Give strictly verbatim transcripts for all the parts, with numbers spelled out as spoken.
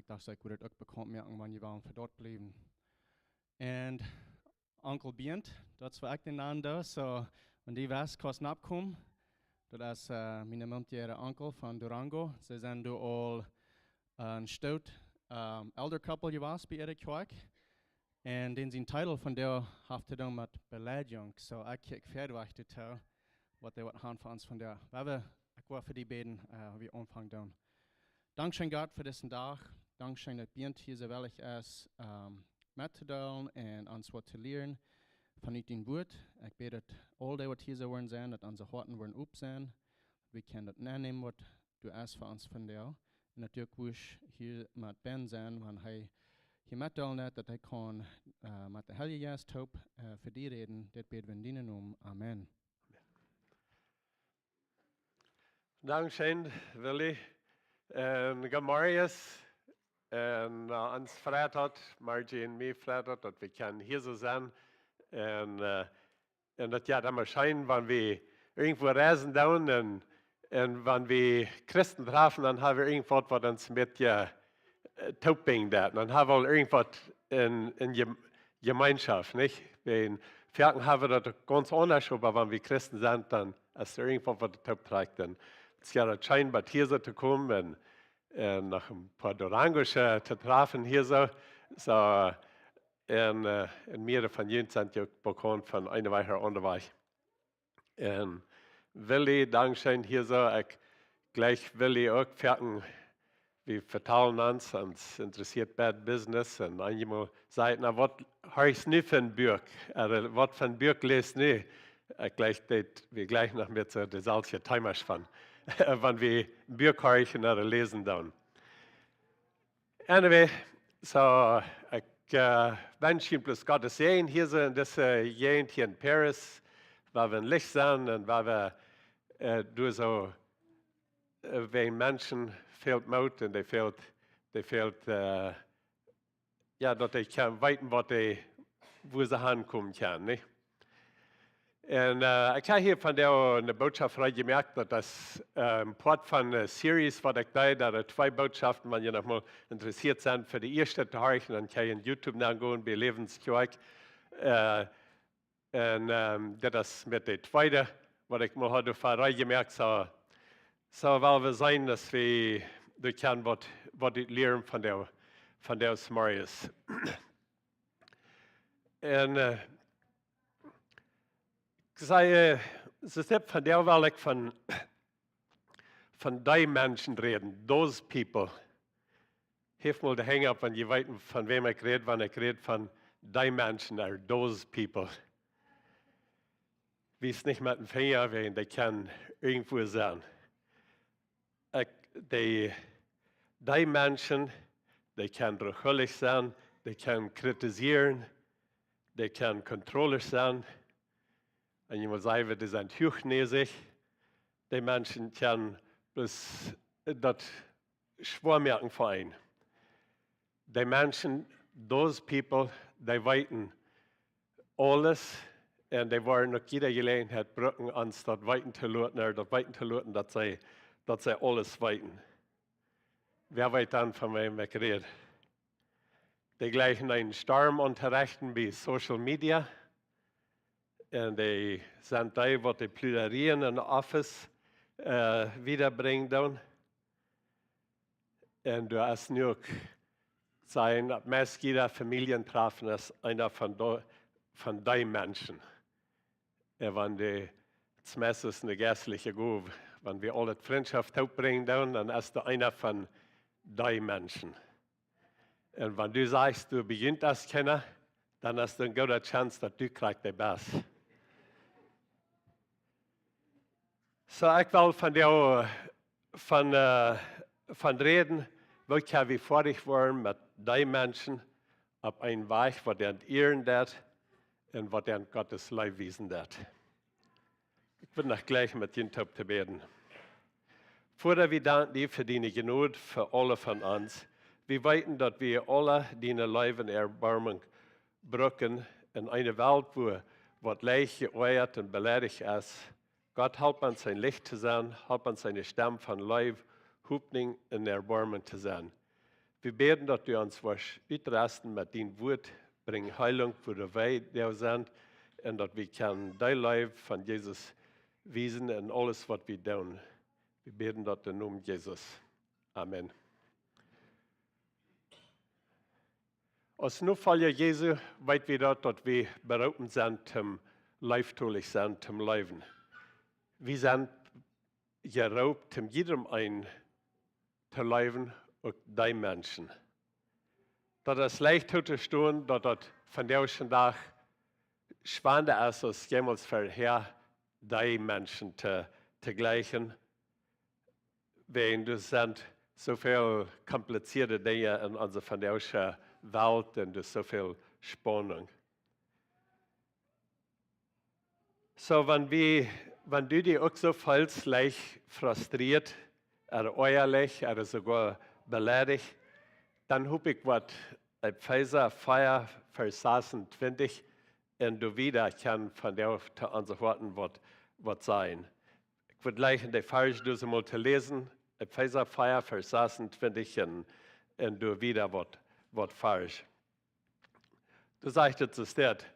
daut ekj wudd daut uk bekaunt moaken, wan jie wellen fa daut bliewen. Un Onkel Bient, daut es waut ekj dän nanen doo, soo, wan dee west, kaust nopp komen. Daut es, äh, miene Mom äa Onkel von Durango. See sent doa aul, äh, een Stoot, ähm, Elder Couple jewast bie äare Kjoakj. Un dän sien Titel vondoag haft to doonen met Beleidigung. Soo, ekj kjikj sea wichtich to, waut dee waut haben fa ons vondoag. Wie haben, ekj well fa dee bäden, äh, wie aunfangen doonen. Dankscheen Gott fa disen Dach. Dankscheen daut Bient hia soo wellich es, ähm, mettodeelen un ons waut to lieren von dien Wuat. Ekj bäd daut aul dee waut hia soo woaren sennen, daut onse Hoaten woaren op sennen. Wie kjennen daut aunnämen waut du hast fa ons vondoag. Un daut du uk wurscht hia met Ben sennen, wan hee hia metdeelen deit, daut hee kaun, äh, met dän Heiljen Jeist toop, äh, fa die räden. Dit bäd wie en dienen Nomen. Amen. Dankscheen, Willy. Un Gamarius. Un, äh, ons freit daut, Margie un mie freit daut, daut wie kjennen hia soo sennen. Un, äh, un daut jeit emma scheen, wan wie irjentwua reisen doonen un, un wan wie Christen träfen, dan haben wie irjentwaut, waut ons met, äh, toopbinjen deit. Dan haben wie aul irjentwaut en, en Gem-, Jemeenschoft, nich? Wan, foaken haben wie daut gaunz aundasch, oba wan wie Christen sent, dan es doa irjentwaut, waut tooptrakjt. Un daut es jo daut scheen, bat hia soo to komen un, un noch een poa Durangosche to träfen hia soo. Soo, un, äh, un mearere von junt sent jo uk bekaunt von eene Wajch ooda aundre Wajch. Un Willy, dankscheen hia soo. Ekj jleich Willy uk, foaken, wie vetalen ons, ons interessieet bät Business. Un eenjemol saj ekj: "Na, waut hab ekj nu fa een Buak? Äh, waut fa een Buak läst nu?" Ekj jleich daut, wie jleichen noch met soo deeselwje Themas von, wan wie een Buak horchen ooda läsen doonen. Anyway, soo, ekj, äh, wensch junt bloos Gott sienen Säajen hia soo en dise Jäajent hia en Paris, wua wie em Licht sent un wua wie, äh, doa soo, äh, wäajen Menschen fält Moot un dee fält, dee fält, äh, jo, daut dee kjennen weeten, waut dee, wua see hankomen kjennen, nich? Un, äh, ekj hab hia vondoag eene Bootschoft reed jemoakt, daut es, äh, een Poat von eene Series, waut ekj deed, doa twee Bootschoften, wan jie noch mol interessieet sent, fa de ieeschte to horchen, dan kjenn jie en YouTube nogonen, bie Läwens Kjoakj. Äh, un, ähm, dit es met de tweede, waut ekj mol haud fa reed jemoakt, soo, soo well wie seenen, daut wie, daut kjennen waut, waut lieren von de, von de Series. Un, äh, ekj saj, äh, see, vondoag well ekj von, von dee Menschen räden, those people. Heft mol de Henj opp, wan jie weeten, von wäm ekj räd, wan ekj räd von dee Menschen, or those people. Wies nich met dän Finja, wäajen dee kjennen irjentwua sennen. Ekj, dee, dee Menschen, dee kjennen ruchhullich sennen, dee kjennen kritisieren, dee kjennen kontrollisch sennen. Un jie mol sajen, dee sent huachnäsich. Dee Menschen kjennen bloos daut schwoa moaken fa eenen. Dee Menschen, those people, dee weeten aules un dee woaren uk jiede Jeläajenheit brucken, ons daut weeten to loten, ooda daut weeten to loten, daut see, daut see aules weeten. Wäa weet dan, von wäm ekj räd? Dee jleichen eenen Storm auntorechten bie Social Media. Un dee sent dee, waut de Pluderien en de Office, äh, wiedabrinjen doonen. Un doa es nu uk, sent opp meist jieda Famieljeträfen es eena von dee, von dee Menschen. Un wan dee, daut meist es eene jeistliche Gow, wan wie aule Frintschoft toopbrinjen doonen, dan es doa eena von dee Menschen. Un wan du sajchst, du bejinjst aus Kjinja, dan es doa eene goode Chance, daut du krakjt dee best. Soo, ekj well vondoag von, äh, von räden, woo kjenn wie foadich woaren met dee Menschen opp eenen Wajch, waut an ieren deit un waut an Gott siene Leew wiesen deit. Ekj well noch jlikj met junt toop bäden. Voda, wie danken die fa diene Jnod, fa aule von ons. Wie weeten, daut wie aule diene Leew un Erboarmunk brucken en eene Welt, wua waut leicht jeoajat un beleidicht es. Gott, help ons een Licht to sennen, help ons eene Stemm von Leew, Hopninj un Erboarmunk to sennen. Wie bäden, daut du ons woascht utrusten met dien Wort, brinj Heilunk, wua wie doa sent, un daut wie kjennen dee Leew von Jesus wiesen en aules, waut wie doonen. Wie bäden daut em Nomen Jesus. Amen. Aus Nofolja Jesu weet wie daut, daut wie beroopen sent, om leeftolich sennen, om leewen. Wie sent jeroopt, om jiedem eenen to leewen, uk dee Menschen. Daut es leicht to vestonen, daut daut vondoag dän Dach schwanda es aus jemols verhäa, dee Menschen to, to jlikjen. Wäajen doa sent soo väl komplizierte Dinja en onse vondoagsche Welt un doa soo väl Spaununk. Soo, wan wie, wan du die uk soo feelst, leicht frustriert, ooda oajalich, ooda soogoa beleidicht, dan hop ekj, waut Efeesa vea, Varsch sasuntwintich un doa wieda kjennen vondoag to onse Hoaten waut, waut sajen. Ekj wudd jlikjen de Varsch doa mol to läsen, Efeesa vea, Varsch sasuntwintich un, un doa wieda waut, waut Varsch. Doa sajcht et soo, steit: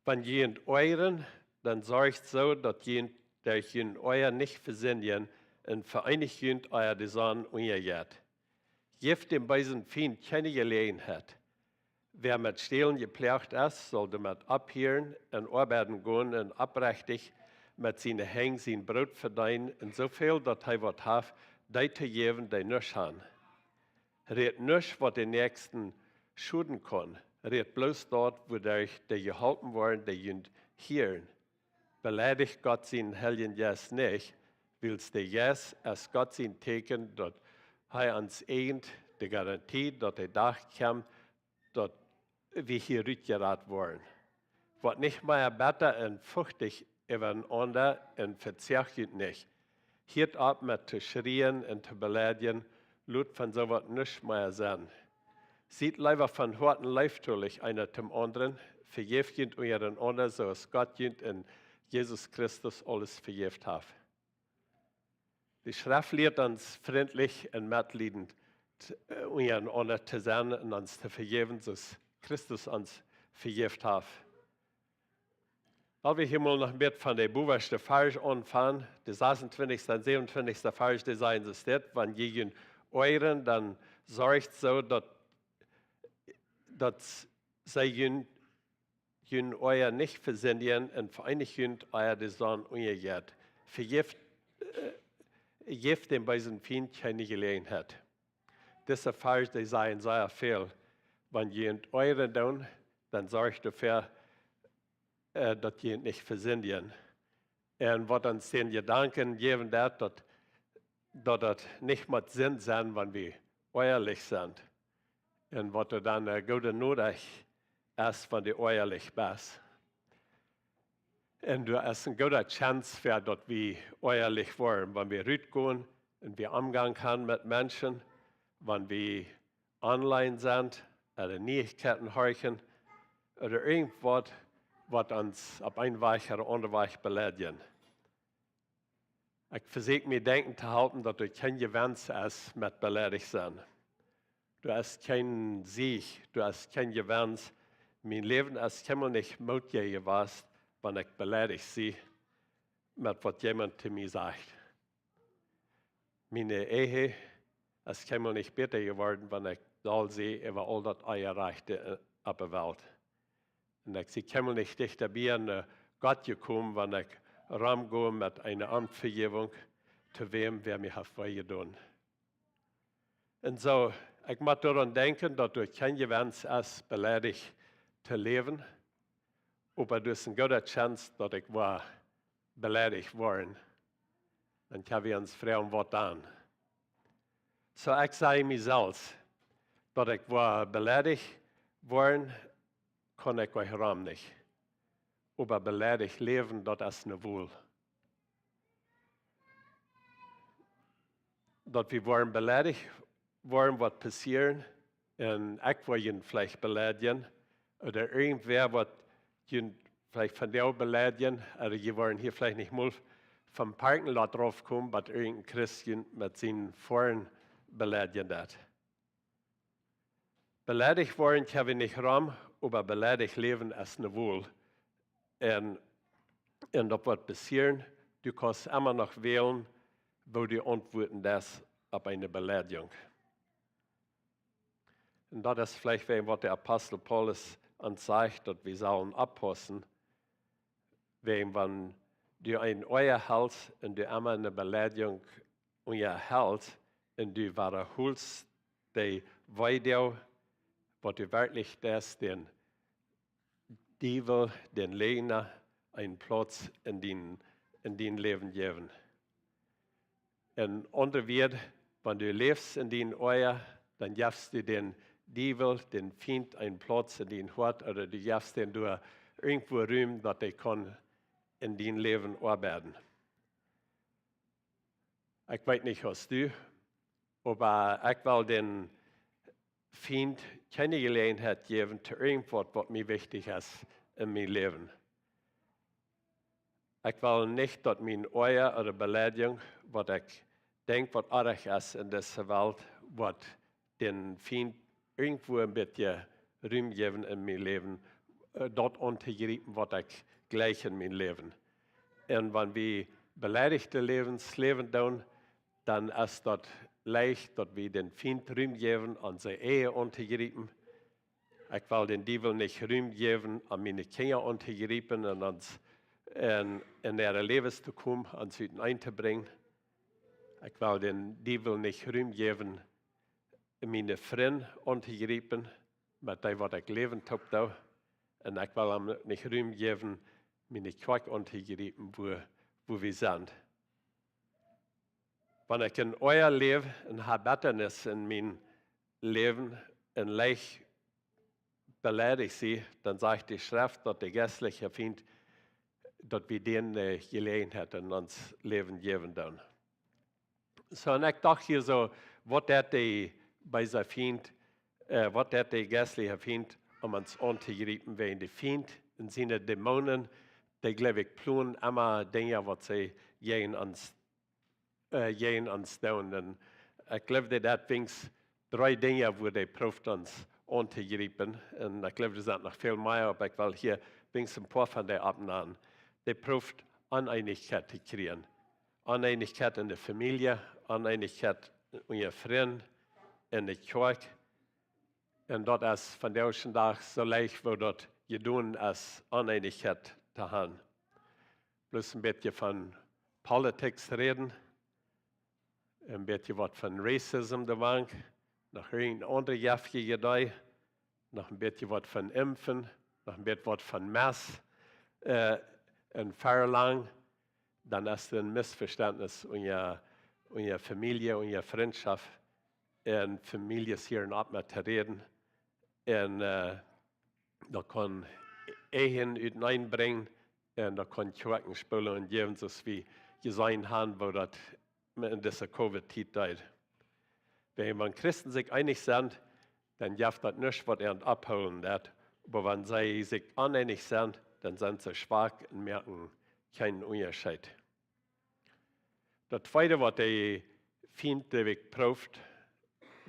Wan jie junt oajren, dan sorcht soo, daut jie derch jun Oaja nich vesindjen, un veeenicht junt ea de Sonn unjajeit. Jäft däm beesen Fient kjeene Jeläajenheit. Wäa met Stälen jeploagt es, saul doamet opphieren un oabeiden gonen un oprechtich met siene Henj sien Broot vedeenen, un soo väl daut hee waut haft, dee to jäwen, dee nuscht han. Rät nuscht, waut dän Näakjsten schoden kaun. Rät bloos daut, wuaderch dee jeholpen woaren, dee junt hieren. Beleidicht Gott sienen Heiljen Jeist nich, wiels de Jeist es Gott sien Tieekjen, daut hee ons ieejent de Garantie, daut de Dach kjemt, daut wie hia rutjerat woaren. Woat nich mea betta un fuchtich äwa enaunda un vezeacht junt nich. Hieet opp met to schrieen un to beleidjen, lot von soo waut nuscht mea sennen. Siet leewa von Hoaten leeftolich eena däm aundren, vejäft junt unjarenaunda, soo aus Gott junt en Jesus Christus aules vejäft haft. De Schreft lieet ons frintlich un metliedent t-, äh, unjarenaunda to sennen un ons to vejäwen, soo aus Christus ons vejäft haft. Lot wie hia mol noch een bät von de bowaschte Varsch aunfangen. De sasuntwintichste un säwenuntwintichste Varsch, dee sajen soo, steit: Wan jie junt oajren, dan sorcht soo, daut, daut see junt jun Oaja nich vesindjen un veeenicht junt ea de Sonn unjajeit. Vejäft, äh, jäft däm beesen Fient kjeene Jeläajenheit. Dise Varsch, dee sajen sea väl. Wan jie junt oajren doonen, dan sorcht doafäa, äh, daut jie junt nich vesindjen. Un waut ons dän Jedanken jäwen deit, daut, daut daut nich mott Sind sennen, wan wie oajalich sent. Un waut doa dan, äh, goode Norecht es, wan du oajalich best. Un doa es eene goode Chance fa daut wie oajalich woaren, wan wie rutgonen un wie Omgang han met Menschen, wan wie online sent, ooda Nieichkjeiten horchen, ooda irjentwaut, waut ons opp een Wajch ooda aundren Wajch beleidjen. Ekj vesieekj mie denkjen to halpen, daut doa kjeen Jewenst es met beleidicht sennen. Doa es kjeen Sieg, doa es kjeen Jewenst. Mien Läwen es kjeenmol nich mootja jewast, wan ekj beleidicht sie met waut jemaunt to mie sajcht. Miene Ehe es kjeenmol nich bäta jeworden, wan ekj doll sie äwa aul daut Onjerajchte, äh, opp de Welt. Un ekj sie kjeenmol nich dichta bie, äh, Gott jekomen, wan ekj romgo met eene Onvejäwunk to wäm, wäa mie haft wee jedonen. Un soo, ekj mott doaraun denkjen, daut doa kjeen Jewenst es, beleidicht to läwen, oba doa es eene goode Chance, daut ekj woa beleidicht woaren. Dan kjenn wie ons froagen, waut dan? Soo, ekj saj mie selfst, daut ekj woa beleidicht woaren, kaun ekj uk rom nich. Oba beleidicht läwen, daut es ne Wol. Daut wie woaren beleidicht woaren, waut passieren, un ekj woa junt veleicht beleidjen, ooda irjentwäa woat junt veleicht vondoag beleidjen, ooda jie woaren hia veleicht nich mol vom Parking Lot raufkomen, bat irjent een Christ junt met sien Foaren beleidjen deit. Beleidicht woaren kjenn wie nich rom, oba beleidicht läwen es ne Wol. Un, un daut woat passieren, du kaust emma noch wälen, woo du auntwuaden deist opp eene Beleidigung. Un daut es veleicht wäajen waut de Apostel Paulus ons sajcht, daut wie sellen oppaussen, wäajen wan du een Oaja helst un du emma ne Beleidigung unjahelst un du wadaholst dee Weedoag, waut du werkjlich deist, dän Diewel, dän Läajna, een Plauz en dien, en dien Läwen jäwen. En aundre Wieed, wan du läfst en dien Oaja, dan jefst du dän Diewel, dän Fient, een Plauz en dien Hoat, ooda du jefst dän doa irjentwua Rum, daut dee kaun en dien Läwen oabeiden. Ekj weet nich aus du, oba ekj well dän Fient kjeene Jeläajenheit jäwen to irjentwaut, waut mie wichtich es en mien Läwen. Ekj well nich, daut mien Oaja ooda Beleidigung, waut ekj denkj, waut oajch es en dise Welt, woat dän Fient irjentwua een bät Rum jäwen en mien Läwen, äh, daut auntojriepen, waut ekj jleich en mien Läwen. Un wan wie beleidichte Läwens läwen doonen, dan es daut leicht, daut wie dän Fient Rum jäwen, onse Ehe auntojriepen. Ekj well dän Diewel nich Rum jäwen, om miene Kjinja auntojriepen un ons en, en äare Läwes to komen, ons utenaunda to brinjen. Ekj well dän Diewel nich Rum jäwen, miene Frind auntojriepen, met dee waut ekj läwen toop doo. Un ekj well am nich Rum jäwen, miene Kjoakj auntojriepen, wua, wua wie sent. Wan ekj en Oaja läw un hab Bettanis en mien Läwen un leicht beleidicht sie, dan sajcht de Schreft, daut de jeistliche Fient, daut wie dän, äh, Jeläajenheit en ons Läwen jäwen doonen. Soo, un ekj docht hia soo, waut deit de beese Fient, äh, waut deit de jeistliche Fient, om ons auntojriepen, wäajen de Fient un siene Dämonen, dee, jleew ekj, plonen emma Dinja, waut see jäajen ons, äh, jäajen ons doonen. Un ekj jleew, dee deit weens dree Dinja, wua dee prooft ons auntojriepen. Un ekj jleew, doa sent noch väl mea, oba ekj well hia weens een poa von dee oppnämen. Dee prooft Oneenichkjeit to kjrieen. Oneenichkjeit en de Famielje, Oneenichkjeit unja Frind, en de Kjoakj. Un daut es vondoag dän Dach soo leicht, woo daut jedonen es, Oneenichkjeit to han. Bloos een bät von Politics räden, een bät waut von Racism doabie, noch irjent aundre jefje Idee, noch een bät waut von Impfen, noch een bät waut von Mask, äh, un Velangen, dan es een Missvestentnis unja, unja Famielje, unja Frintschoft, un Famieljes hieren opp met to räden. Un, äh, daut kaun Ehen utenaunda brinjen, un daut kaun Kjoakjen spolen un jäwen, soo aus wie jeseenen han, woo daut en dise Covid-Tiet deed. Wan, wan Christen sikj eenich sent, dan jeft daut nuscht, waut an opphoolen deit. Oba wan see sikj oneenich sent, dan sent see schwak un moaken kjeenen Unjascheet. Daut tweede, waut de Fient, jleew ekj, prooft,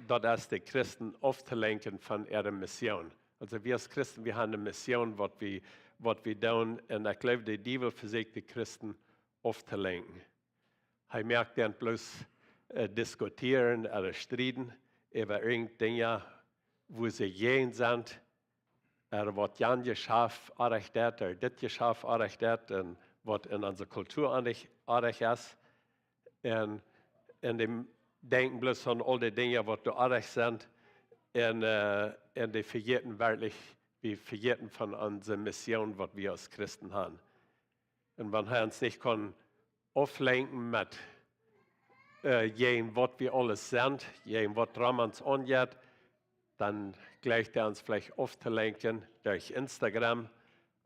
daut es de Christen auftolenkjen von äare Mission. Aulsoo, wie aus Christen, wie han ne Mission, waut wie, waut wie doonen. Un ekj jleew, de Diewel vesieekjt de Christen auftolenkjen. Hee moakt an bloos, äh, diskutieren ooda strieden äwa irjent Dinja, wua see jäajen sent, ooda waut jan Jeschaft oajch deit, ooda dit Jeschaft oajch deit, un waut en onse Kultua oajch, oajch es. Un, un dee denkjen bloos aun aul dee Dinja, waut doa oajch sent. Un, äh, un dee vejäten werkjlich, wie vejäten von onse Mission, waut wie aus Christen han. Un wan hee ons nich kaun auflenkjen met, äh, jäajen waut wie aules sent, jäajen waut rom ons aunjeit, dan jleicht hee ons veleicht auftolenkjen derch Instagram,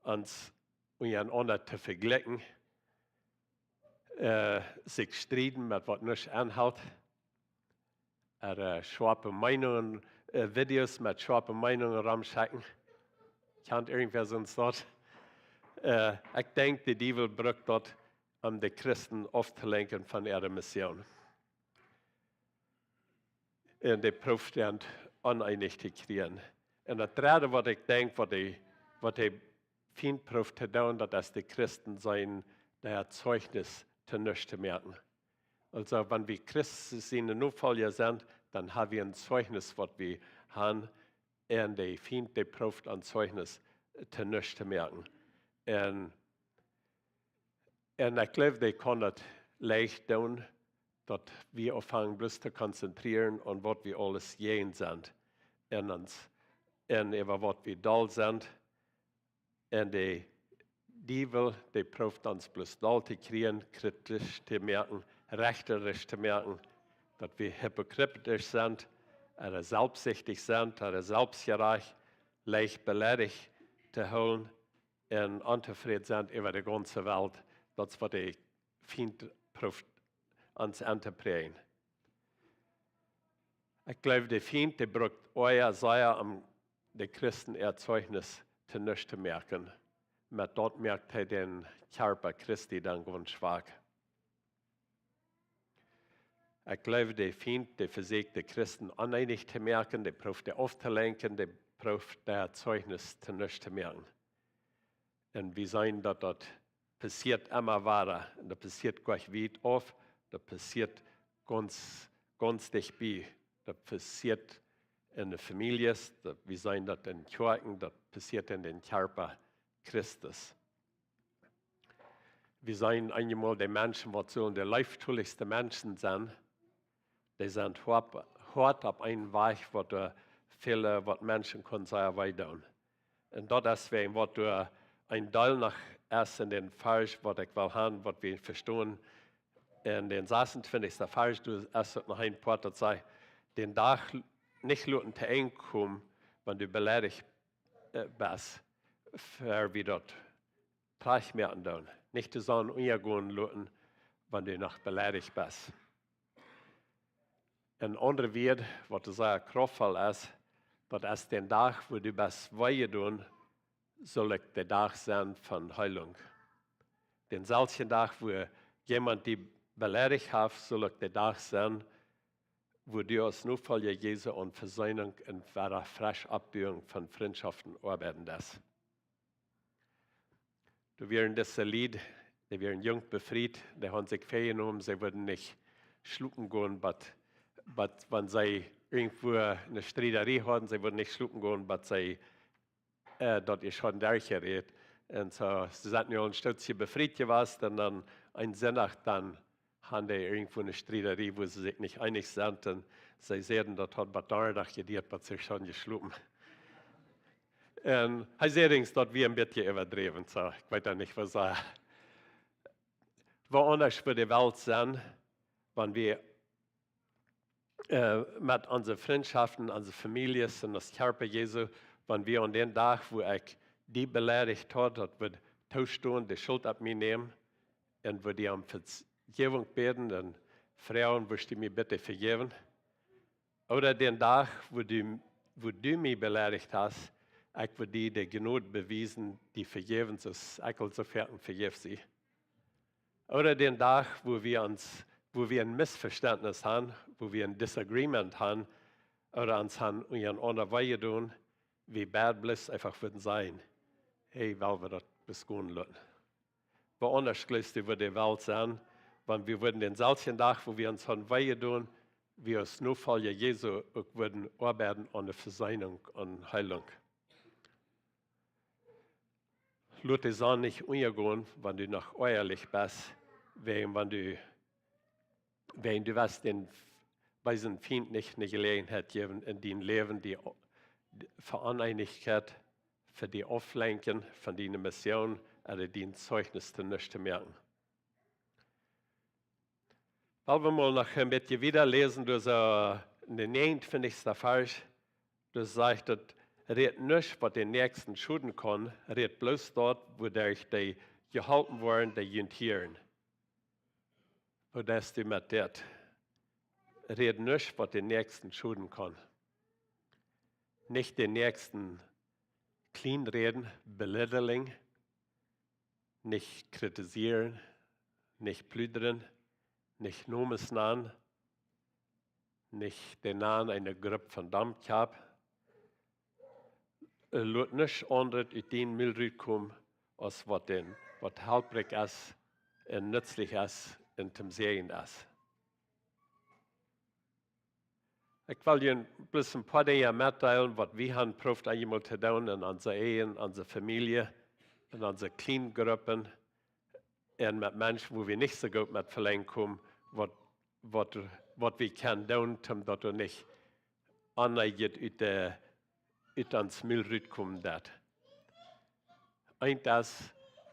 ons unjarenaunda to vejlikjen, äh, sikj strieden met waut nuscht aunhelt. Ooda, äh, schoape Meenungen, äh, Videos met schoape Meenungen romschekjen. Kjant irjentwäa soont daut? Äh, ekj denkj, de Diewel brukt daut, om de Christen auftolenkjen von äare Mission. Un dee prooft an oneenich to kjrieen. Un daut dredde, waut ekj denkj, waut de, waut de Fient prooft to doonen, daut es de Christen sien, äa Zeichnis to nuscht to moaken. Aulsoo, wan wie Christus siene Nofolja sent, dan ha wie een Zeichnis, waut wie han, un de Fient, dee prooft ons Zeichnis to nuscht to moaken. Un, un ekj jleew, dee kaun daut leicht doonen, daut wie aunfangen bloos to konzentrieren aun waut wie aules jäajen sent. Un ons, un äwa waut wie doll sent. Un de Diewel, dee prooft ons bloos doll to kjrieen, kjritisch to moaken, rechterisch to moaken, daut wie hypocritisch sent, ooda selfstsichtich sent, ooda selfstjerajcht, leicht beleidicht to hoolen un ontofräd sent äwa de gaunze Welt. Daut es waut de Fient prooft ons auntoprääjen. Ekj jleew, de Fient, dee brukt Oaja sea, om de Christen äa Zeichnis to nuscht to moaken. Met daut moakt hee dän Kjarpa Christi dan gaunz schwak. Ekj jleew, de Fient, dee vesieekjt de Christen oneenich to moaken, dee prooft dee auftolenkjen, dee prooft äa Zeichnis to nuscht to moaken. Un wie seenen, daut daut passieet emma wada. Un daut passieet goanich wiet auf, daut passieet gaunz, gaunz dicht bie. Daut passieet en de Famieljes, daut, wie seenen daut en Kjoakjen, daut passieet en dän Kjarpa Christus. Wie seenen eenjemol de Menschen, waut sullen de leeftolichste Menschen sennen, dee sent hoat, hoat opp eenen Wajch, waut doa väle, waut Menschen kunnen sea wee doonen. Un daut es wäajen waut doa een Deel noch es en dän Varsch, waut ekj well han, waut wie vestonen. En dän sasuntwintichsten Varsch, doa es daut noch een Poat, daut sajcht, dän Dach nich loten to Enj komen, wan du beleidicht, äh, best, ver wie daut trajcht moaken doonen. Nich de Sonn unjagonen loten, wan du noch beleidicht best. En aundre Wieed, waut sea kraftvoll es, daut es dän Dach, wua du best wee jedonen, saul uk de Dach sennen von Heilunk. Dänselwjen Dach, wua jemaunt die beleidicht haft, saul uk de Dach sennen, wua du aus Nofolja Jesu aun Vesöhnunk un wada fresche Oppbuunk von Frintschoften oabeiden deist. Doa wieren dise Lied, dee wieren junk befriet, dee hauden sikj väajenomen, see wudden nich schlopen gonen, bat, bat wan see irjentwua eene Striedarie hauden, see wudden nich schlopen gonen, bat see, äh, daut ieescht hauden derchjerät. Un soo, see sent nu aul een Stootje befriet jewast, un dan een Sindach, dan hauden dee irjentwua eene Striedarie, wua see sikj nich eenich sent. Un see säden, daut haud bat Donnadach jedieet, bat see hauden jeschlopen. Un hee säd irjentwaut, daut wia een bät äwadräwen, soo, ekj weet daut nich, waut hee, woo aundasch wudd de Welt sennen, wan wie, äh, met onse Frintschoften, onse Famieljes un daut Kjarpa Jesu, wan wie aun dän Dach, wua ekj die beleidicht haud, daut wudd toostonen, de Schult opp mie nämen, un wudd die om Vejäwunk bäden un froagen: "Wurscht du mie bitte vejäwen?" Ooda dän Dach, wua du, wua du mie beleidicht hast, ekj wudd die de Jnod bewiesen, die vejäwen, soo aus ekj aul soo foaken vejäft sie. Ooda dän Dach, wua wie ons, wua wie een Missvestentnis han, wua wie een Disagreement han, ooda ons han unjarenaunda wee jedonen, wie beid bloos eefach wudden sajen: "Hey, well wie daut bloos gonen loten?" Woo aundasch jleefst du, wudd de Welt sennen, wan wie wudden dänselwjen Dach, wua wie ons han wee jedonen, wie aus Nofolja Jesu uk wudden oabeiden aun de Vesöhnunk un Heilunk? Lot de Sonn nich unjagonen, wan du noch oajalich best, wäajen wan du, wäajen du woascht dän beesen Fient nich eene Jeläajenheit jäwen en dien Läwen, die O-, die Oneenichkjeit, fa die auflenkjen von diene Mission ooda dien Zeichnis to nuscht to moaken. Well wie mol noch een bät wieda läsen, doa soo en dän näajenuntwintichsten Varsch, doa sajcht et: "Rät nuscht, waut dän Näakjsten schoden kaun, rät bloos daut, wuaderch dee jeholpen woaren, dee junt hieren." Woo deist du met dit? Rät nuscht, waut dän Näakjsten schoden kaun. Nich dän Näakjsten kjlien räden, belittling, nich kritisieren, nich pludren, nich Nomes nanen, nich de Nanen eene Grupp von Domkjap. Lot nuscht aundret ut dien Mul rutkomen, aus waut dän, waut halprikj es un nutzlich es un toom Säajen es. Ekj well junt bloos een poa Dinja metdeelen, waut wie han proowt eenjemol to doonen en onse Ehen, onse Famielje, en onse Kjliengruppen un met Menschen, wua wie nich soo goot met velenj komen, waut, waut, waut wie kjennen doonen, om daut doa nich aunjeit ut de, ut ons Mul rutkomen daut. Eent es,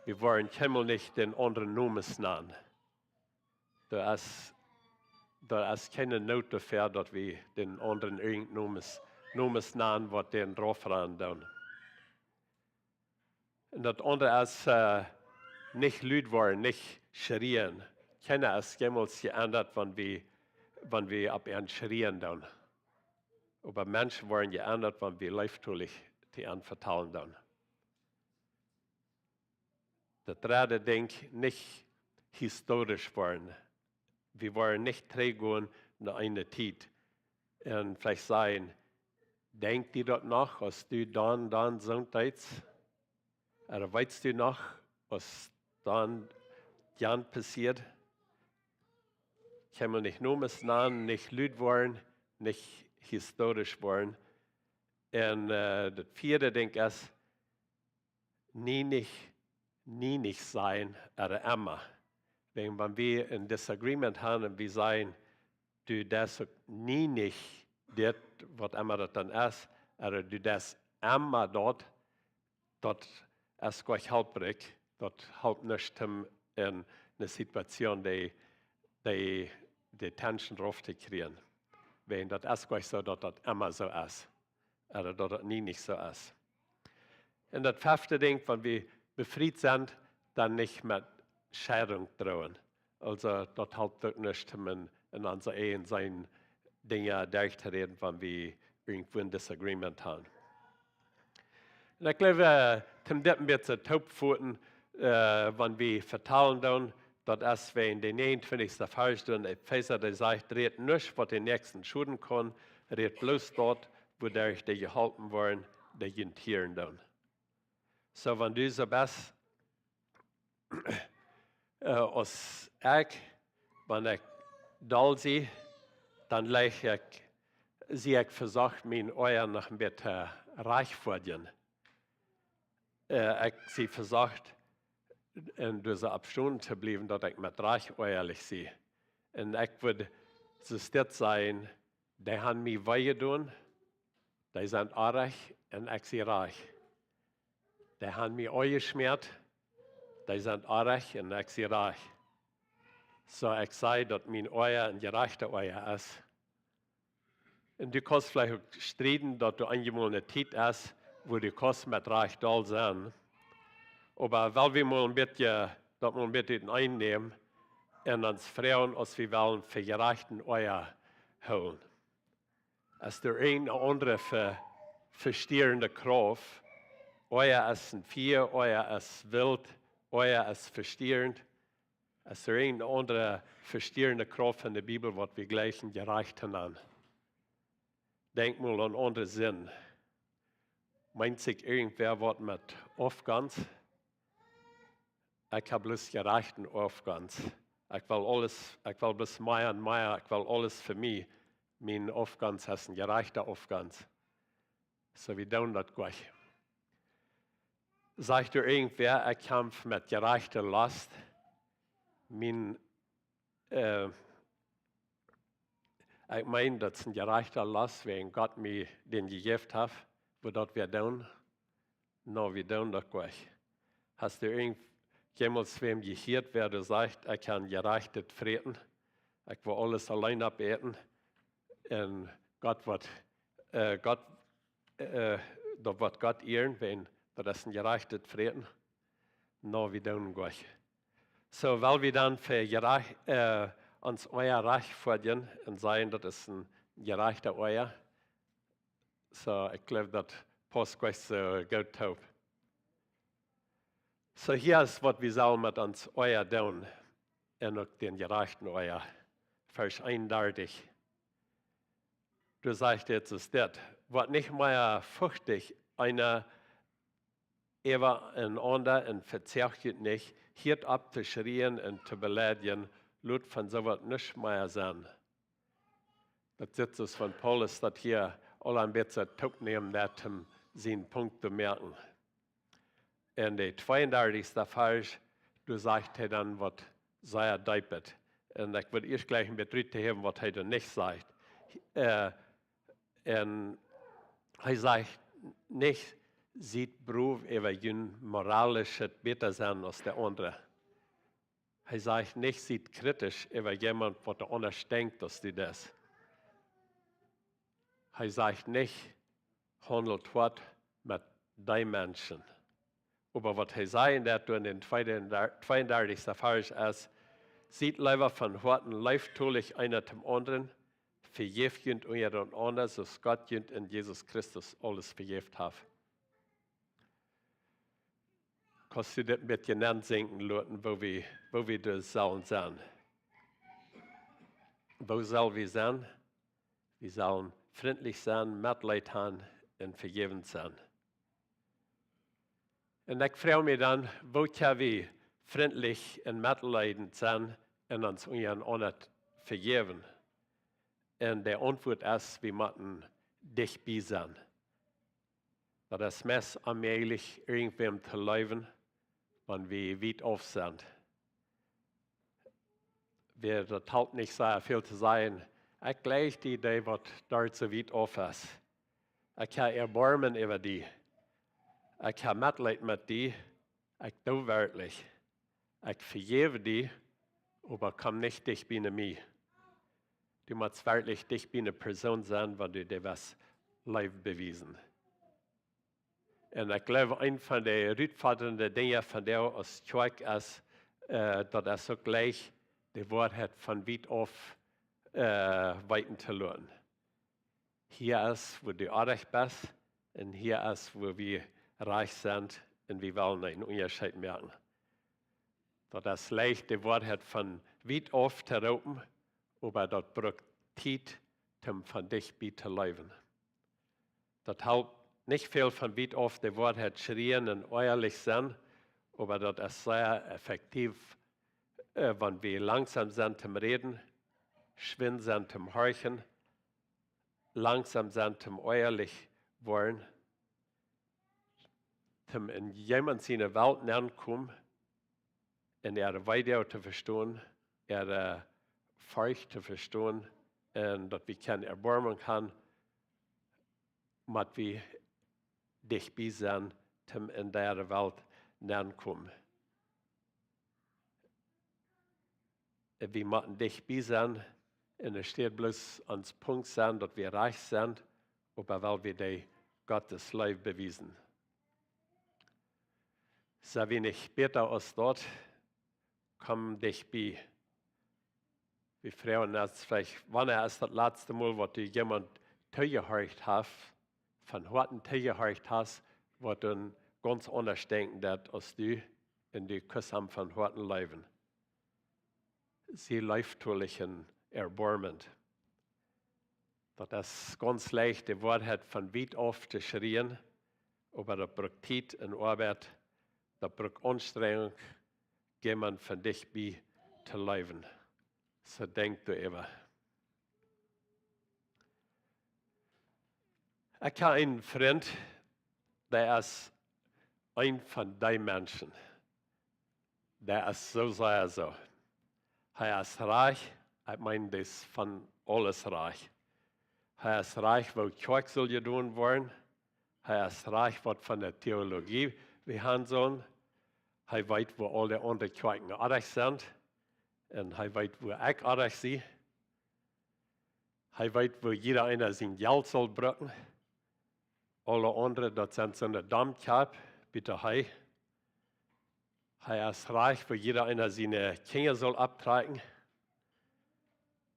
wie woaren kjeenmol nich dän aundren Nomes nanen. Doa es, doa es kjeene Noot doafäa, daut wie dän aundren irjent Nomes, Nomes nanen, waut dän raufranen doonen. Un daut aundre es, äh, nich lud woaren, nich schrieen. Kjeena es jemols jeendat, wan wie, wan wie opp an schrieen doonen. Oba Menschen woaren jeendat, wan wie leeftolich to an vetalen doonen. Daut dredde Dinkj, nich historisch woaren. Wie woaren nich trigjgonen no eene Tiet. Un veleicht sajen: "Denkjst du daut noch, aus du dan, dan soont deetst? Ooda weetst du noch, aus dan, dan passieed?" Kjenn wie nich Nomes nanen, nich lud woaren, nich historisch woaren. Un, äh, daut vieede Dinkj es, nie nich, nie nich sajen, ooda emma. Wäajen, wan wie een Disagreement haben un wie sajen: "Du deist uk nie nich dit, waut emma daut dan es," ooda "Du deist emma daut," daut es goa nich halprikj, daut halpt nuscht om en eene Situation dee, dee, dee Tension rauf to kjrieen. Wäajen daut es goa nich soo, daut daut emma soo es. Ooda daut daut nie nich soo es. Un daut fefte Dinkj, wan wie befriet sent, dan nich met Scheidunk drohen. Aulsoo, daut halpt uk nuscht, om en, en onse Ehen sent Dinja derchtoräden, wan wie irjentwua een Disagreement haben. Un ekj jleew, äh, toom dit een bät toopfoten, äh, wan wie vetalen doonen, daut es wäajen dän näajenuntwintichsten Varsch doa en Efeesa, dee sajcht: "Rät nuscht, waut dän Näakjsten schoden kaun, rät bloos daut, wuaderch dee jeholpen woaren, dee junt hieren doonen." Soo, wan du soo best, äh, aus ekj, wan ekj doll sie, dan leicht ekj, sie ekj vesocht, mien Oaja noch een bät, äh, rajcht to foadjen. Äh, ekj sie vesocht, en dise Option to bliewen, daut ekj met rajcht oajalich sie. Un ekj wudd soo stell sajen: "Dee haben mie wee jedonen, dee sent orrajcht un ekj sie rajcht. Dee haben mie aunjeschmäat, dee sent orrajcht un ekj sie rajcht." Soo, ekj saj, daut mien Oaja een jerajchta Oaja es. Un du kaust veleicht uk strieden, daut doa eenjemol eene Tiet es, wua du kaust met rajcht doll sennen. Oba well wie mol een bät, daut mol een bät uteneen nämen un ons froagen, aus wie wellen fa jerajchten Oaja hoolen. Es doa eene aundre ve-, vestierende Krauft? Oaja es een Fia, Oaja es wilt, Oaja es vestierend. Es doa eene aundre vestierende Krauft en de Bibel, waut wie jlikjen jerajcht aun? Denkj mol aun aundre Sind. Meent sikj irjentwäa waut met Aufgonst? Ekj hab bloos jerajchten Aufgonst. Ekj well aules, ekj well bloos mea un mea, ekj well aules fa mie. Mien Aufgonst es een jerajchta Aufgonst. Soo, wie doonen daut goa. Sajcht doa irjentwäa: "Ekj kjamf met jerajchte Lost." Mien, äh, ekj meen, daut es een jerajchta Lost, wäajen Gott mie dän jejäft haft, woo daut wie doonen. Nä, wie doonen daut goa. Hast du irjent-, jemols wäm jehieet, wäa doa sajcht: "Ekj kaun jerajchtet fräten. Ekj well aules auleen oppäten. Un Gott woat, äh, Gott, äh, daut woat Gott ieren, wäajen daut es een jerajchtet Fräten"? Nä, wie doonen goa. Soo, well wie dan fa jerajcht, äh, ons Oaja rajcht foadjen un sajen, daut es een jerajchta Oaja? Soo, ekj jleew, daut pausst goa soo goot toop. Soo, hia es, waut wie sellen met ons Oaja doonen. Un uk dän jerajchten Oaja. Varsch eenundartich. Du sajchst, dit es dit. Woat nich mea fuchtich, eena äwa enaunda, un vezeacht junt nich, hieet opp to schrieen un to beleidjen, lot von soo waut nuscht mea sennen. Daut sitt soo aus von Paulus, daut hia aul een bät toopnemt, om sien Punkt to moaken. En de tweeundartichste Varsch, doa sajcht hee dan waut sea deepet. Un ekj well ieescht jlikj een bät rut to haben, waut hee doa nich sajcht. Äh, un hee sajcht nich, siet brow äwa jun moralischet bäta sennen aus de aundre. Hee sajcht nich, siet kritisch äwa jemaunt, waut aundasch denkjt aus du deist. Hee sajcht nich, haundelt hoat met dee Menschen. Oba waut hee sajen deit doa en dän tweeundartichsten Varsch es: Siet leewa von Hoaten leeftolich eena dän aundren, vejäft junt unjarenaunda, soo aus Gott junt en Jesus Christus aules vejäft haft. Kaust du dit een bät nensinkjen loten, woo wie, woo wie doa sellen sennen? Woo sell wie sennen? Wie sellen frintlich sennen, Metleet haben un vejäwent sennen. Un ekj froag mie dan, woo kjenn wie frintlich un metleedent sennen un ons unjarenaunda vejäwen? Un de Auntwuat es, wie motten dicht bie sennen. Daut es meist onmäajlich, irjentwäm to leewen, wan wie wiet auf sent. Wie, daut halpt nich sea väl to sajen: Ekj jleich die, dee waut doa soo wiet auf es. Ekj hab Erboarmen äwa die. Ekj hab Metleet met die. Ekj doo werkjlich. Ekj vejäw die, oba komm nich dicht bie mie. Du motst werkjlich dicht bie eene Persoon sennen, wan du dee west Leew bewiesen. Un ekj jleew, eent von de rutfodrende Dinja von dee aus Kjoakj es, äh, daut es uk jlikj, de Woarheit von wiet auf, äh, weeten to loten. Hia es, wua du orrajcht best, un hia es, wua wie rajcht sent, un wie wellen eenen Unjascheet moaken. Daut es leicht, de Woarheit von wiet auf to roopen, oba daut brukt Tiet, om von dicht bie to leewen. Daut halpt nich väl, von wiet auf de Woarheit schrieen un ehrlich sennen, oba daut es sea effektiv, äh, wan wie langsom sent tom Räden, schwind sent tom Horchen, langsom sent tom ehrlich woaren, tom en jemaunt siene Welt nenkomen, un äare Weedoag to vestonen, äare Forcht to vestonen, un daut wie kjennen Erboarmen haben, mott wie dicht bie sennen, tom en äare Welt nenkomen. Wie motten dicht bie sennen, un et steit bloos ons Punkt sennen, daut wie rajcht sent, oba well wie dee Gott siene Leew bewiesen. Sent wie nich bäta aus daut? Komm dicht bie. Wie froagen ons veleicht, wanea es daut latste Mol, waut du jemaunt toojehorcht hast, von Hoaten toojehorcht hast, waut dan gaunz aundasch denkjen deed aus du, un du kaust am von Hoaten leewen? Sie leeftolich un erboarmend. Daut es gaunz leicht, de Woarheit von wiet auf to schrieen, oba daut brukt Tiet un Oabeit, daut brukt Aunstrenjunk, jemaunt von dicht bie to leewen. Soo denkj doaräwa. Ekj hab eenen Frint, dee es eena von dee Menschen. Dee es soo sea soo. Hee es rajcht, ekj meen, dee es von aules rajcht. Hee es rajcht, woo Kjoakj saul jedonen woaren. Hee es rajcht, waut von de Theologie wie haben sellen. Hee weet, wua aul de aundre Kjoakjen oajch sent. Un hee weet, wua ekj oajch sie. Hee weet, wua jieda eena sien Jelt saul brucken. Aule aundre, daut sent soone Domkjap, buta hee. Hee es rajcht, wua jieda eena siene Kjinja saul opptrakjen.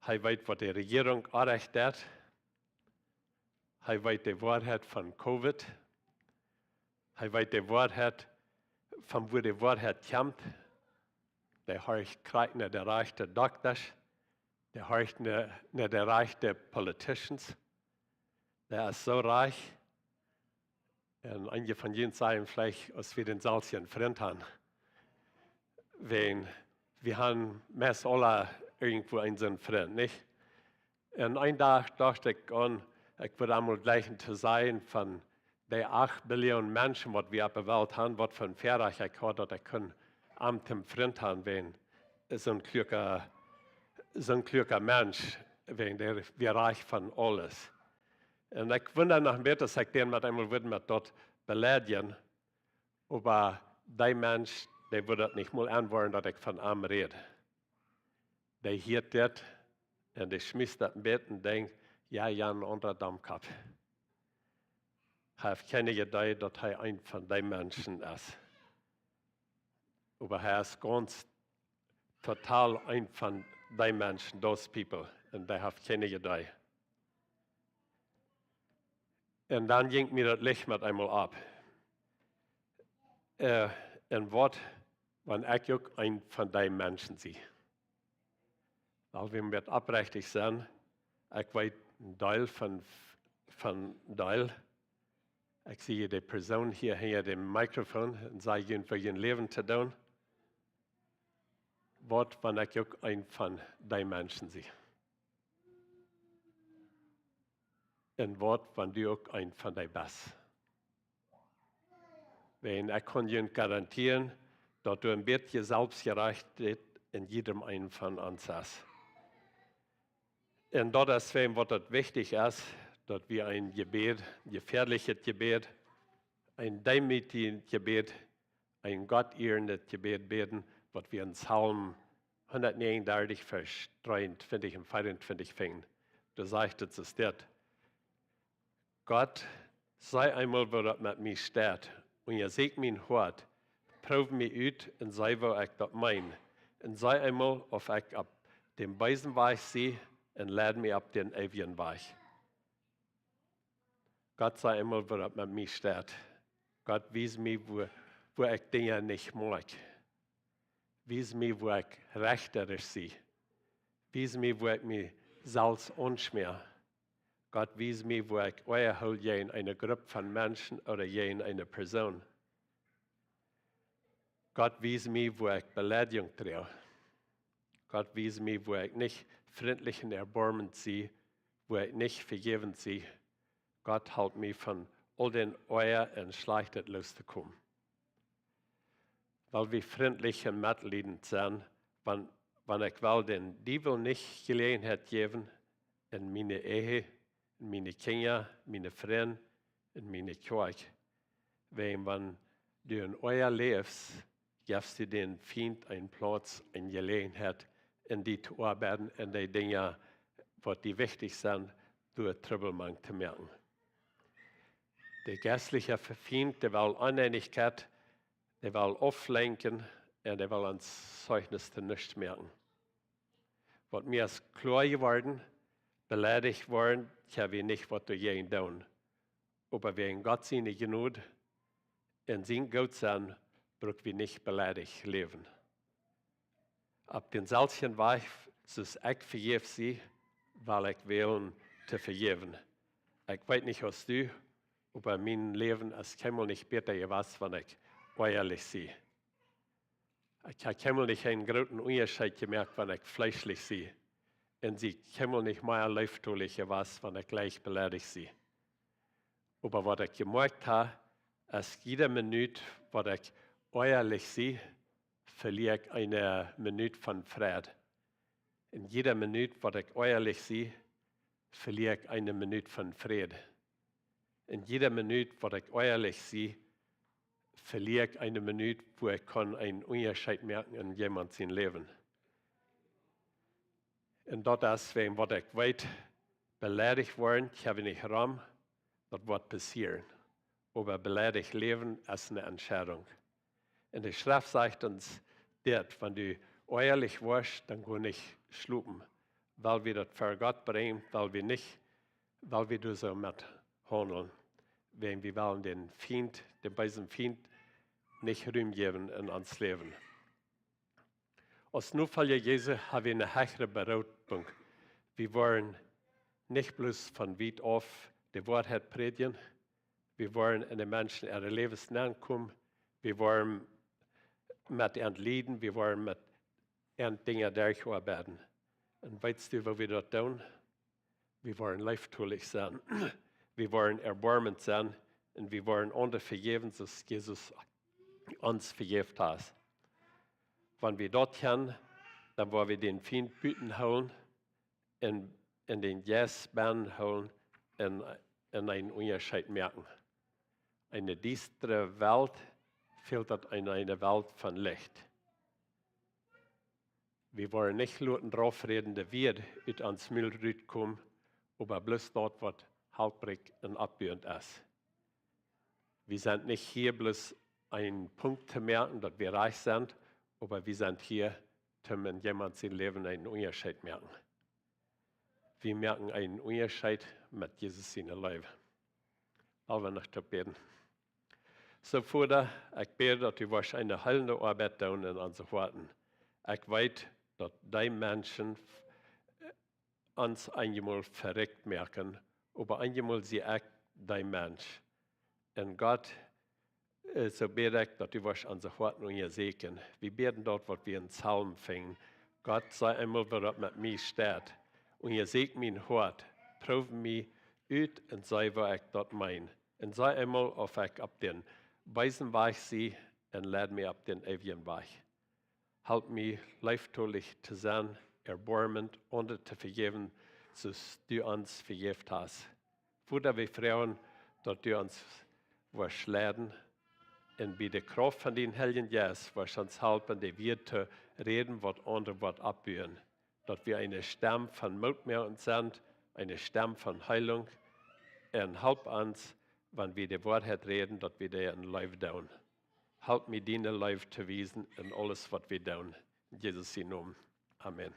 Hee weet, waut de Rejierunk oajch deit. Hee weet de Woarheit von Covid. Hee weet de Woarheit, von wua de Woarheit kjemt. Dee horcht krakjt no de rajchte Doktasch. Dee horcht no, no de rajchte Politicians. Dee es soo rajcht. Un eenje von junt sajen veleicht, aus wie dän selwjen Frint han. Wan, wie han meist aula irjentwua eenen soon Frint, nich? Un een Dach docht ekj aun, ekj wudd emol jleichen to sajen von dee acht Billion Menschen, waut wie opp de Welt han, waut fa een Väarajcht ekj haud, daut ekj kunn am toom Frint han, wan soon kluaka, soon kluaka Mensch, wan dee wia rajcht von aules. Un ekj wunda noch een bät, aus ekj dän met eemol wudd met daut beleidjen, oba dee Mensch, dee wudd daut nich mol enwoaren, daut ekj von am räd. Dee hieet dit un dee schmiest daut een bät un denkjt: "Jo, jo, een aundra Domkopp." Hee haft kjeene Iedee, daut hee een von dee Menschen es. Oba hee es gaunz total een von dee Menschen, those people, un dee haft kjeene Iedee. Un dan jinkj mie daut Licht met eemol opp. Äh, un waut, wan ekj uk een von dee Menschen sie? Well wie mau oprechtich sennen, ekj weet een Deel von, von Deel. Ekj sie hia de Persoon hia hinja däm Mikrofon un saj junt, waut jun Läwen to doonen. Waut, wan ekj uk een von dee Menschen sie? Un waut, wan du uk een von dee best? Wan ekj kaun junt garantieren, daut doa een bät Selfstjerajchtichkjeit en jiedem eenen von ons es. Un daut es wuarom waut daut wichtich es, daut wie een Jebäd, jefäadlichet Jebäd, een deemootjet Jebäd, een Gott ierendet Jebäd bäden, waut wie en Psalm hundatnäajenundartich, Varsch dreeuntwintich un veeauntwintich finjen. Doa sajcht et soo dit: "Gott, see eemol, woo daut met mie steit. Unjasäkj mien Hoat, proow mie ut un see, woo ekj daut meen. Un see eemol, auf ekj opp dän beesen Wajch sie, un leid mie opp dän eewjen Wajch." Gott, see eemol, woo daut met mie steit. Gott, wies mie, woo, woo ekj Dinja nich moak. Wies mie, woo ekj rechterisch sie. Wies mie, woo ekj mie selfst aunschmäa. Gott, wies mie, woo ekj Oaja hool jäajen eene Grupp von Menschen ooda jäajen eene Persoon. Gott, wies mie, woo ekj Beleidjunk droag. Gott, wies mie, woo ekj nich frintlich un erboarmlich sie, woo ekj nich vejäwent sie. Gott, halp mie von aul dän Oaja un Schlajchtet loos to komen. Well wie frintlich un metliedent sennen, wan, wan ekj well dän Diewel nich Jeläajenheit jäwen en miene Ehe, en miene Kjinja, miene Frind, en miene Kjoakj. Wiels wan du en Oaja läfst, jefst du dän Fient eene Plauz, eene Jeläajenheit, en die to oabeiden, en dee Dinja, waut die wichtich sent, doa Trubbel mank to moaken. De jeistlicha Fient, dee well Oneenichkjeit, dee well auflenkjen un dee well ons Zeichnis to nuscht moaken. Waut mie es kloa jeworden, beleidicht woaren, kjenn wie nich waut doajäajen doonen. Oba wäajen Gott siene Jnod un sien Gootsennen bruck wie nich beleidicht läwen. Opp dänselwjen Wajch, soo aus ekj vejäft sie, well ekj wälen to vejäwen. Ekj weet nich aus du, oba mien Läwen es kjeenmol nich bäta jewast, wan ekj oajalich sie. Ekj hab kjeenmol nich eenen grooten Unjascheet jemoakt, wan ekj fleeschlich sie. Un sie kjeenmol nich mea leeftolich jewast, wan ekj leicht beleidicht sie. Oba waut ekj jemoakt hab, es jiede Minut, waut ekj oajalich sie, velia ekj eene Minut von Fräd. Un jiede Minut, waut ekj oajalich sie, velia ekj eene Minut von Fräd. Un jiede Minut, waut ekj oajalich sie, velia ekj eene Minut, wua ekj kaun eenen Unjascheet moaken en jemaunt sien Läwen. Un daut es, wäajen waut ekj weet, beleidicht woaren, kjenn wie nich rom, daut woat passieren. Oba beleidicht läwen es eene Entscheidunk. Un de Schreft sajcht ons dit: "Wan du oajalich woascht, dan go nich schlopen." Well wie daut ver Gott brinjen, well wie nich, well wie doa soo met haundlen. Wäajen wie wellen dän Fient, dän beesen Fient, nich Rum jäwen en ons Läwen. Aus Nofolja Jesu hab wie eene hechre Berufunk. Wie woaren nich bloos von wiet auf de Woarheit prädjen. Wie woaren en de Menschen äare Läwes nenkomen. Wie woaren met an lieden. Wie woaren met an Dinja derchoabeiden. Un weetst du, woo wie daut doonen? Wie woaren leeftolich sennen. Wie woaren erboarment sennen. Un wie woaren aundre vejäwen, soo aus Jesus ons vejäft haft. Wan wie daut kjennen, dan woa wie dän Fient buten hoolen un, un dän Jeist bennen hoolen un, un eenen Unjascheet moaken. Eene diestre Welt fält daut en eene Welt von Licht. Wie woaren nich loten raufrädende Wieed ut ons Mul rutkomen, oba bloos daut, waut halprich un oppbuent es. Wie sent nich hia bloos een Punkt to moaken, daut wie rajcht sent, oba wie sent hia, om en jemaunt sien Läwen eenen Unjascheet moaken. Wie moaken eenen Unjascheet met Jesus siene Leew. Lot ons noch toop bäden. Soo, Voda, ekj bäd, daut du woascht eene heelende Oabeit doonen en onse Hoaten. Ekj weet, daut dee Menschen f-, ons eenjemol verrikjt moaken, oba eenjemol sie ekj dee Mensch. Un Gott, äh, soo bäd ekj, daut du woascht onse Hoaten unjasieekjen. Wie bäden daut, waut wie em Psalm finjen. Gott, see eemol, woo daut met mie steit. Unjasieekj mien Hoat, proow mie ut un see, woo ekj daut meen. Un see eemol, auf ekj opp dän beesen Wajch sie, un leid mie opp dän eewjen Wajch. Halp mie, leeftolich to sennen, erboarment, aundre to vejäwen, soo aus du ons vejäft hast. Voda, wie froagen, daut du ons woascht leiden un bie de Krauft von dän Heiljen Jeist woascht ons halpen, de Wieed to räden, waut aundre woat oppbuen. Daut wie eene Stemm von Moot moaken sent, eene Stemm von Heilunk. Un halp ons, wan wie de Woarheit räden, daut wie dee en Leew doonen. Halp mie, diene Leew to wiesen en aules, waut wie doonen. En Jesus sienen Nomen. Amen.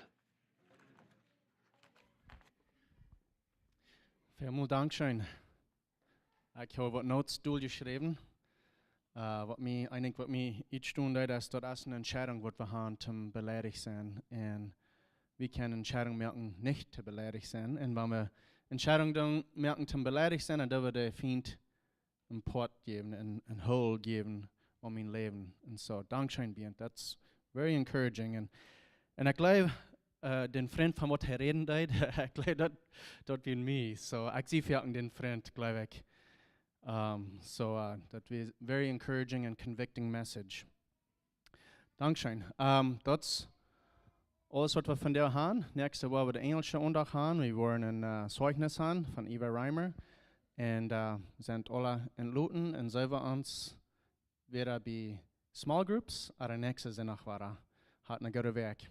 Välmol dankscheen. Ekj hab waut notes doljeschräwen. Äh, waut mie, ekj denkj, waut mie utstonen deed, es, daut es eene Entscheidunk, waut wie haben, toom beleidicht sennen. Un wie kjennen Entscheidunk moaken, nich to beleidicht sennen. Un wan wie Entscheidunk dan moaken, toom beleidicht sennen, dan doo wie dän Fient een Poat jäwen, een, een Hool jäwen aun mien Läwen. Un soo, dankscheen, Bernd. That's very encouraging. Un, un ekj jleew, äh, dän Frint, von waut hee räden deed, ekj jleew, daut, daut wia mie. Soo, ekj sie foaken dän Frint, jleew ekj. Ähm, soo, äh, daut wia very encouraging and convicting message. Dankscheen. Ähm, daut es aules, waut wie vondoag haben. Näakjste Wäakj woa wie de enjelsche Aundacht haben. Wie woaren een, äh, Zeichnis haben von Eva Reimer. Un, äh, sent aule enloten un see wie ons wada bie small groups, oba näakjsten Sindach wada. Hat eene goode Wäakj.